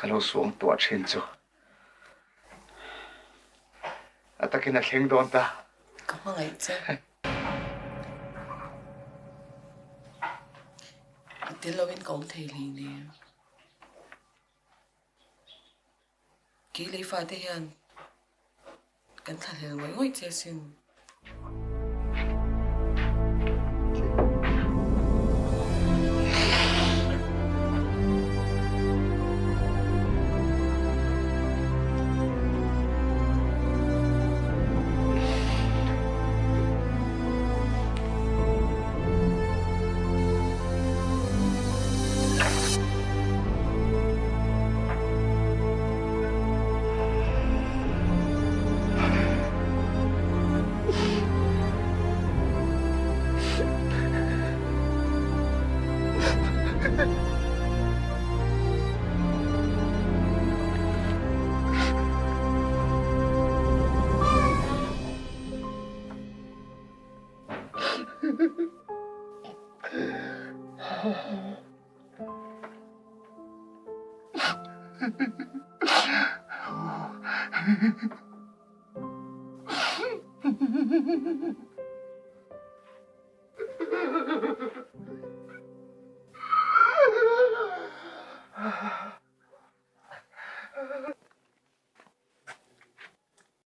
lo suangtuah thin chu a takin a thleng dawn ta. Ka hmangaih che. I tel loin ka awm thei hleinem. Kei lei fate hian kan thlahlel ngawih ngawih che asin.